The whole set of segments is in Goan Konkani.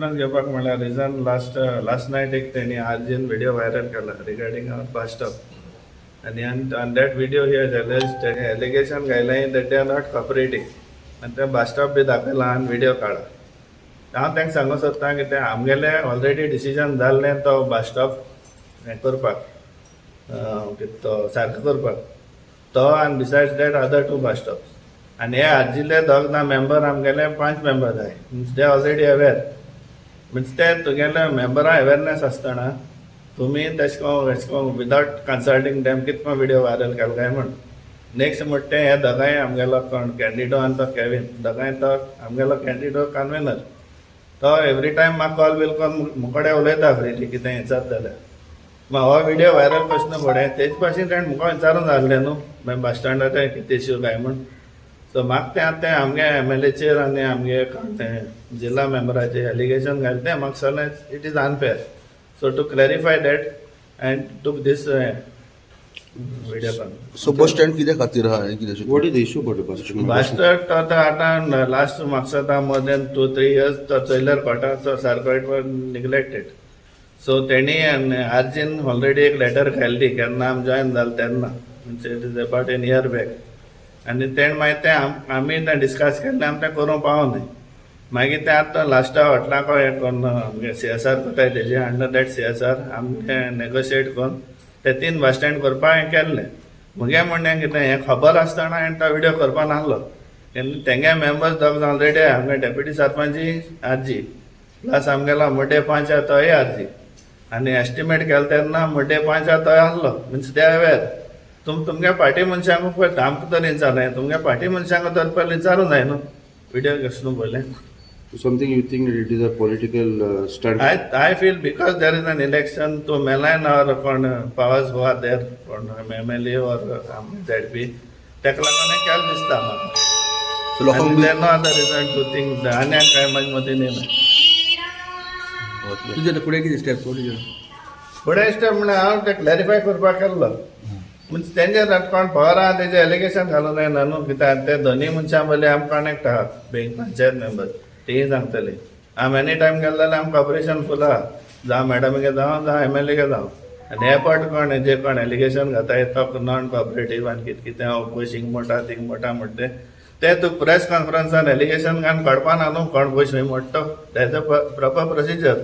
कॉन्फरन्स घेवपाक म्हणल्यार रिजन लास्ट लास्ट नायट एक तेणी आरजीन व्हिडिओ व्हायरल केला रिगार्डींग our bus stop आनी on that video he has alleged, तेणी allegation घायलें that they are not cooperating आनी ते बस स्टॉप बी दाखयला आनी व्हिडिओ काडला. हांव तांकां सांगूंक सोदता की तें आमगेलें ऑलरेडी डिसिजन जाल्लें तो बस स्टॉप हें करपाक, कितें तो सारको करपाक तो आनी besides that other two bus stop. आनी हे आर्जीले दोग जाण मेंबर, आमगेले पांच मेंबर जाय, means they already aware. Means ते तुगेले मेंबरां अवेरनेस आसतना तुमी तेश कोन एश कोन विदाउट कन्सल्टींग देम कित कोन विडियो व्हायरल केलो काय म्हण. नेक्स्ट म्हणटा ते हे दोगांय आमगेलो कोण कॅन्डिडो आनी तो केवीन दोगांय, तो आमगेलो कॅन्डिडो कन्वेनर, तो एवरी टायम म्हाका कॉल बील करून मुकोडे उलयता फ्रिली कितें विचारता जाल्यार. मागीर हो विडियो व्हायरल प्रश्न फुडें तेज पासून ताणें मुखार विचारून जाल्लें न्हू मागीर बस स्टँडार तें कितें इश्यू काय म्हूण. सो म्हाका तें आतां तें आमगे एमएलएचेर आनी आमगे कोण तें जिल्ला मेंबराचेर एलिगेशन घालें तें म्हाका सगळें it is unfair, so to clarify that and took this video call. So bus stand कित्या खातीर आहा हें कितें? What is the issue about the bus stand? Bus stand आतां आतां लास्ट म्हाका दिसता मोर देन 2-3 इयर्स तो चोयल्यार कोटा तो सारको it was neglected. सो तेणी आरजीन ऑलरेडी एक लेटर घाल्ली केन्ना आमी जॉयन जाले तेन्ना, म्हणजे it is about an year back. आनी तेणें मागीर तें आमी तें डिस्कस केल्लें, आमी तें करूंक पावना. मागीर तें आतां लास्टा हॉटलाक हें करून आमगे सीएसआर करताय तेजे अंडर that CSR आमी तें नेगोशिएट करून ते तीन बस स्टँड करपाक हें केल्लें. मुगे म्हणणें कितें, हें खबर आसतना हांवें तो विडियो करपा नासलो. तेंगे मेंबर्स दोग जाण ऑलरेडी, आमगे डेप्युटी सरपंच आरजी प्लस आमगेलो मुड्डे पंच आहा तोय आरजी आनी एस्टिमेट केलें तेन्ना मुड्डे पंच आहा तोय आसलो, मिन्स they aware. तुमगे पार्टी मनशांक पळय, आमकां तर विचारलें, तुमगे पार्टी मनशांक तर पयलीं विचारूंक जाय न्हू विडियो कसलो पयलें. Something you think that it is a political stunt? I feel because there is an election to malign our कोण powers who are there, कोण MLA or ZP, तेका लागून हें केलें दिसता म्हाका. सो लोकांक आनी there no other reason to think. आनी कांय म्हाज्या मतीन येना. तुजें आतां फुडें कितें स्टेप? फुडें स्टेप म्हणल्यार हांव तें क्लॅरिफाय करपाक केल्लो. म्हणजे तेंचे कोण पॉवर आहा तेजें एलिगेशन घालूंक जायना न्हू, कित्याक ते दोनूय मनशां पयलीं आम कनेक्ट आहा. बींग पंचायत मेंबर तीय सांगतली, आम एनी टायम गेले जाल्यार आमकां कॉपरेशन फूल आहा, जावं मॅडमीगे जावं, जावं एमएलएगे जावं. आनी हे पाट कोण जे कोण एलिगेशन घाताय तो नॉन कॉपरेटीव आनी कितें कितें, हांव पयशे हिंग मोडटा थिंग मोडटा म्हणटा ते तुका प्रेस कॉन्फरन्सान एलिगेशन घालून कळपा ना न्हू कोण पयशे खंय मोडटा. That's a proper procedure.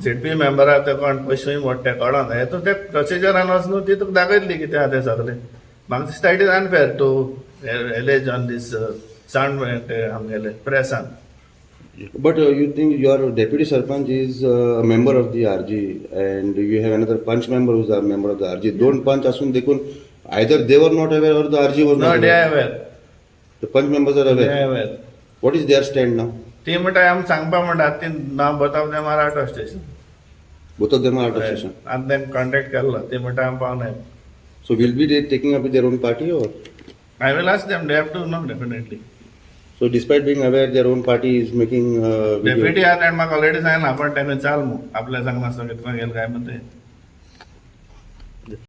ZP मेंबरा ते कोण पयशे खंय मोडटा तें कळना, हेतून ते प्रोसिजरान वच न्हू, ती तुका दाखयतली कितें आहा तें सगळें. म्हाका दिसता it is unfair to allege on this sound ते आमगेले प्रेसान. But you think your deputy sarpanch is a member of the RG and you have another panch member who's a member of the RG. दोन पंच असून देखून either they were not aware or the RG was no not they aware. Aware. The panch members are they aware. Aware. What is their stand now? ती म्हणटा आमी सांगपा म्हणटा ती ना, both of them are out of station. Both of them are out of station. आनी तेंकां कॉन्टेक्ट केल्लो, ती म्हणटा आमी पावनाय. So will be they taking up with their own party or? I will ask them, they have to know definitely. So despite being aware, their own party is making video. Deputy आहा, ताणें म्हाका ऑलरेडी सांगलां, आपण ताका विचार मू आपल्या सांगनासतना कितको गेले काय म्हण ते.